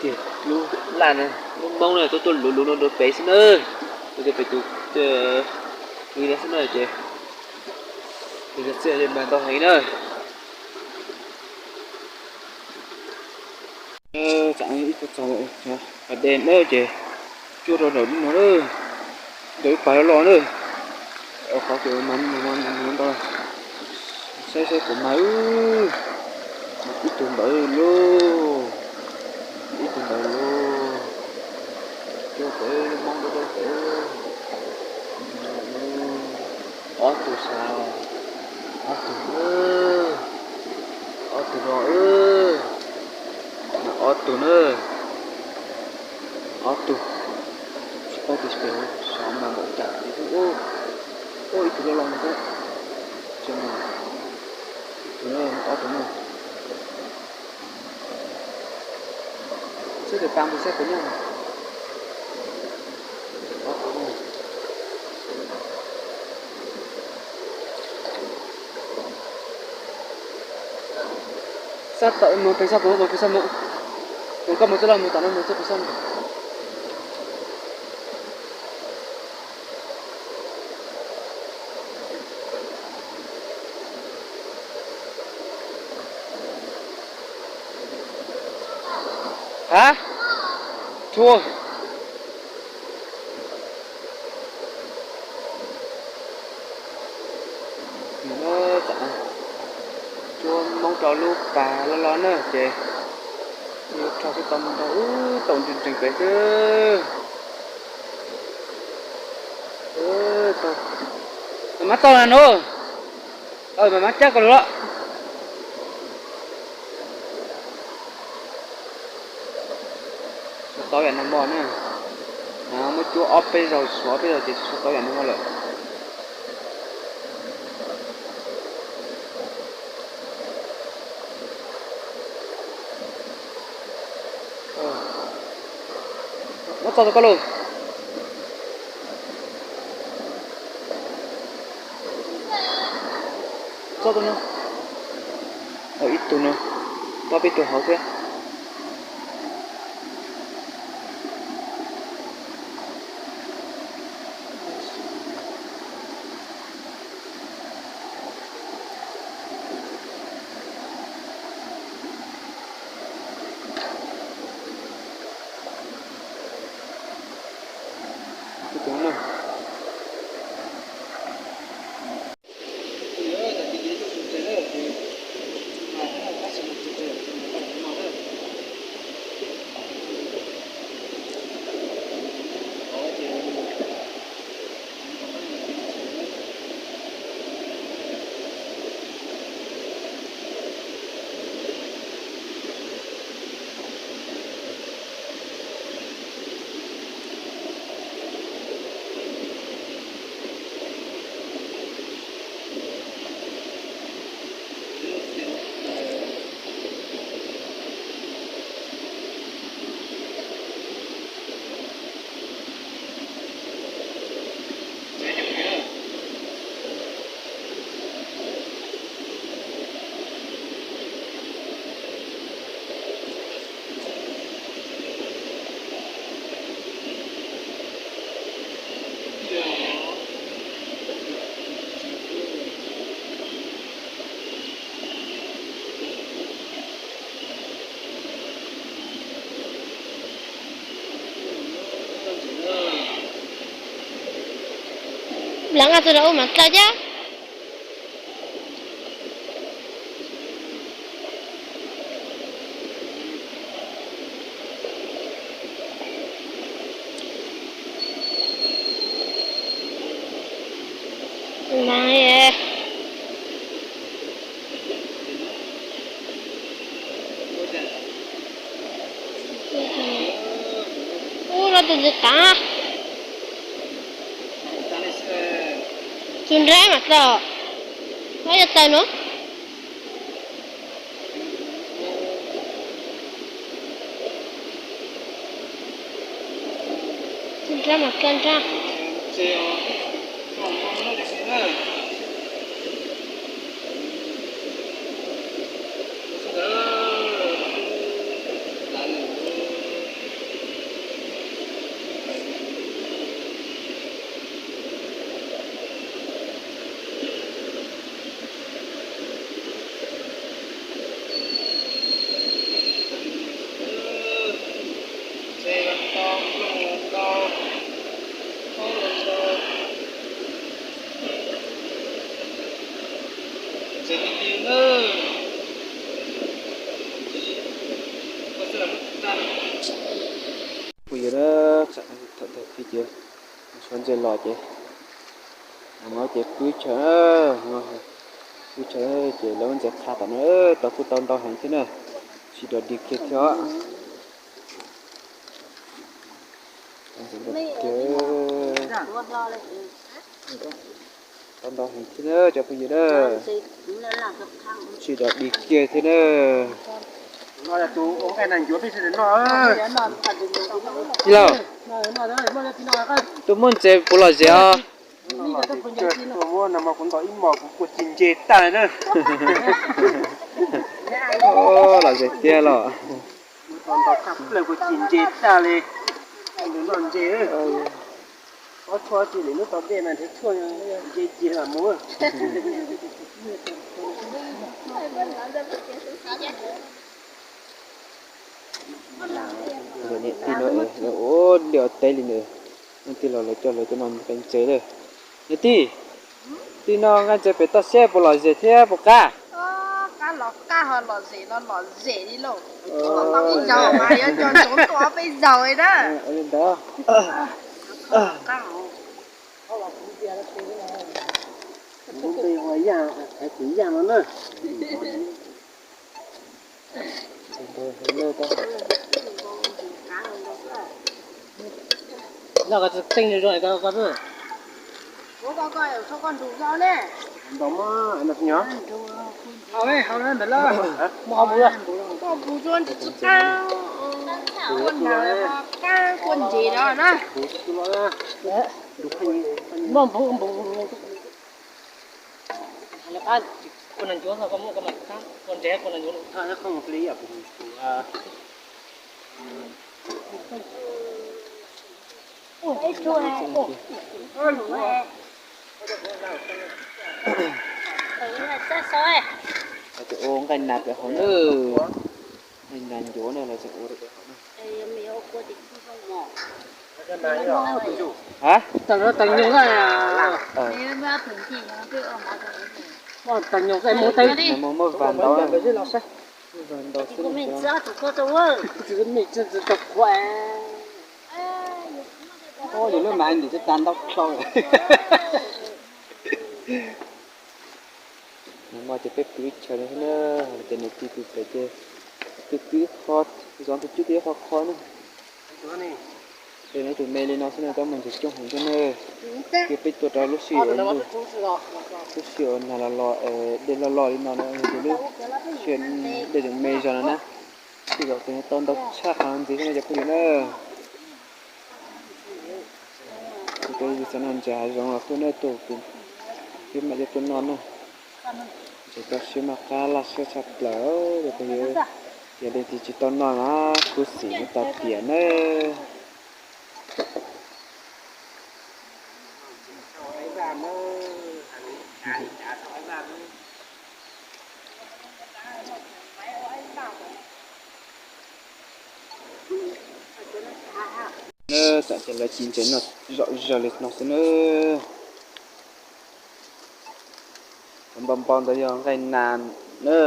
Tiag, lub laj na, lub Hmoob na tuaj tuaj luv luv no rau pem xwb na. Tuaj rau pem tus, tus li no xwb na ces tus txiaj mas ntau heev na. Txawm ib tug txog pas dej na ces cuab rau ntawm lub no na, ntawm lub pas loj loj na. Qhov tus mas ntau, saib saib puas mag. Ib tug ntawd lauj, ib tug ntawd lauj. Cuab pem lub Hmoob dawb dawb pem. Ob tug sav, ob tug, ob tug no, ob tug na, ob tug, tsis paub tias pem sav mas npaum cas li. Ua ib tug loj loj no, ib tug, ob tug na. Xwb tus pas mus saib puas nyob. Sab tawm mus pem sab, mus pem sab mus. Mus koj mus txoj laj mus tom no mus txoj pem sab mus. Hab, tshua. Tsuab Hmoob rau lub pas loj loj na ces yuav rho peb tau ntau, wb tau nreeg nreeg pem xwb. Mas mab txog na nub, mas mab cab koj lug los. Suav tau yam nag hmo na, muab cuab ob peb zaug, suav ob peb zaug ces suav tau yam nag hmo lawm. Muab txog tus koj lug. Txog tus no, ib tug no, pab peb tug hauv thiab. Leej a tus no ua mas dlawb thiab. Ub, no tus ntxim qab. Tus nrab mas txaus, no yog txaus no. Tus nrab mas txaus nrab. Phooj ywg, thaum tag kis ces suav ntses los ces, no ces pw chaw, pw chaw ces lawv muab ntses qha tom no, tau kuj tau ntau heev thiab na, tsis dog dig kiag thiab. Tau ntau heev thiab na cov phooj ywg na, tsis dog dig kiag thiab na. Lauj, tuaj muab ntses puas lom zem os? Kuv nto ib hmos kuv kua ci ntse tag li na. Lom zem tiag los. Nto tshaj plaws kua ci ntse tag li. Nto ntses, ob tshuaj tsis li lub tau dej mas nrhiav tshuaj ntse ntse mas mus. Niam tij no ua liaj ua teb li ntawd, leej twg los lawv coj lawv cov no mus nqaij ntses lawm. Niam tij, tij no nqaij ntses pem toj siab puas lom zem thiab puas qab? Qab los qab ho lom zem los lom zem li lauj. Ib zaug mas yuav nco ntsoov tuaj peb zaug li na. Ua li ntawd. Noj tseej zoo zoo ko. Kua ntses no na. Muaj npum, npum, kua nas ncuav, kua ntses, kua nas ncuav. Lawv tseem ua nqaij nas pem hauv na, nqaij nas ncuav na, lawv tseem ua rau pem hauv na. Hab, tag no tag nyuag na. Tag nyuag na, muaj muaj vas ntau, muaj vas ntau xwb. Yus lub mas ntim tag ntau dlhau. Nag hmo ces peb pw ib chaw no xwb na, ces niam tij pw pem ces pw pw ib qho, zov tus cub pw ib qho qho na. Pem no ib tug me li no xwb na, tab mas ntses coob heev thiab na. Ces peb tuaj rau lub sij hawm, lub sij hawm nag los los, dej loj loj li no na, ces lub sij hawm dej tseem me zog no na, tej zaum tes tau ntau tshaj qhov no ntxiv thiab no cov phooj ywg na. Ces peb yug xav noj ntses hav zoov los tuaj na, tuaj peb mam coj tuaj noj na. Ntses toj siab maj qab laj siab tshaj plaws cov phooj ywg. Yog leej twg tsis tau noj na, khuv xim tas tiam na. Na, tam ces lawv ci ntses noj zom zaws li no xwb na. Cov npau npau ntawd yog nqaij nas na,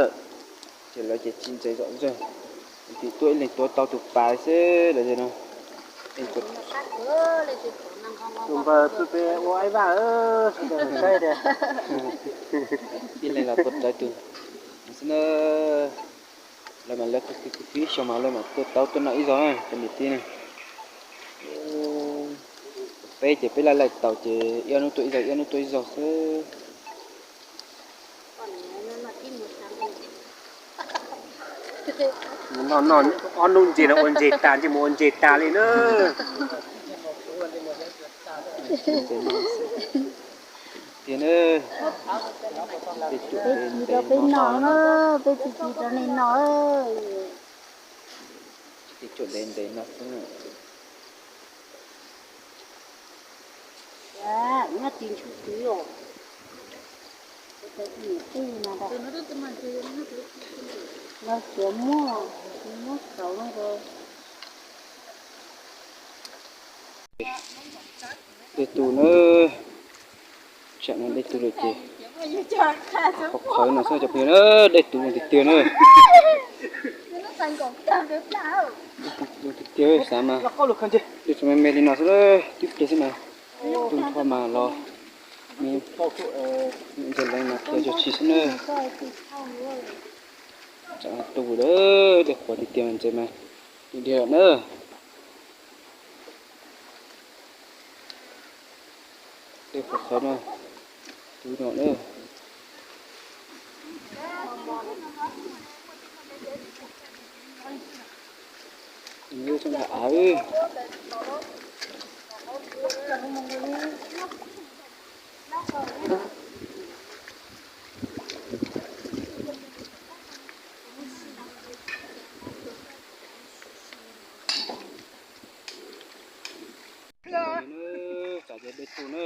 ces lawv ces ci ntses zom zaws. Tim tuaj ib leeg tuav tau tus pas xwb lawv no. Tus npawg pw pem ua aib vaj, sawv daws saib tias ib leeg los tuav rawv tus xwb na. Lawv mas lawv khwv khwv ib xyoos mas lawv mam tuaj tau tuaj noj ib zaug na cov niam tij na. Peb ces peb laij laij taus ces ib ob hnub tuaj ib zaug ib ob hnub tuaj ib zaug xwb. Noj noj ob hnub ntses no ua ntses tas ntsej muag ua ntses tas li na. Tiag na, peb cuam de ntev no na, peb tsis ci rau nej noj. Peb cuam de ntev no xwb. Nyob tis ntshua twv os. Los xiav muab, muab xaus no. Dej tus na, tsam no dej tus lawm ces qhov qhawv no xwb cov phooj ywg na, dej tus tiag tiag na. Dej tus tiag tiag xav mas dej tseem me me li no xwb, twb pliag xwb mas, tus nrho mas los me, ntses leev mas pliag zog tsis xwb na. Tsam no tus lawm, dej qhuav tiag tiag mas ntses mas tus diag lawm na. Dej qhuav qhawv no, tus no na. Tsob ntawm av. Tsam ces dej tu na,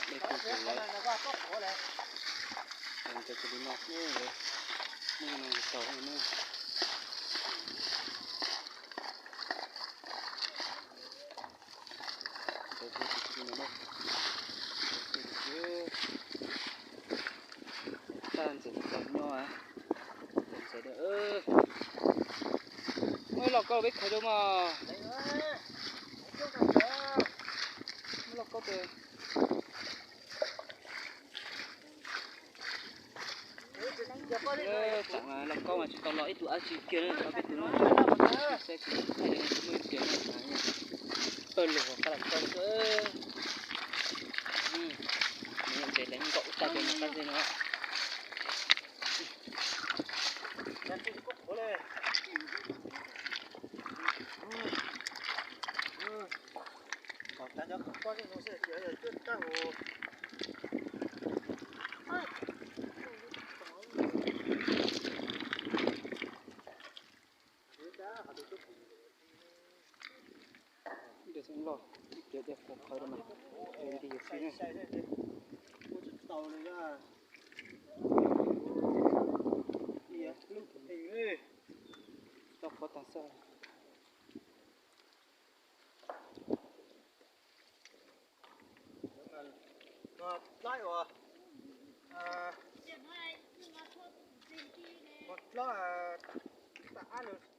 dej tu ces lawv ntses tus li no xwb, muaj li no tau na. Tsis no, tag ntxim tau nyob, ntxim ntxim. Muaj ib los kauj peb khaws rau mas. Muaj los kauj pem. Tsam los kauj mas tsis tau los ib tug dab tsi kiag na, peb tus no saib tsis muaj ib tiag na. Pawg lug qab los kauj xwb. Nws ntes leev nkaum tag ces mus qab zej no. Dej xeeb loj, ib pliag dej qhuav qhawv rau mas, nti yuav tsis ne. Tsis tau qhuav tag xwb. Dlaib uas, dlaib, tam ab lug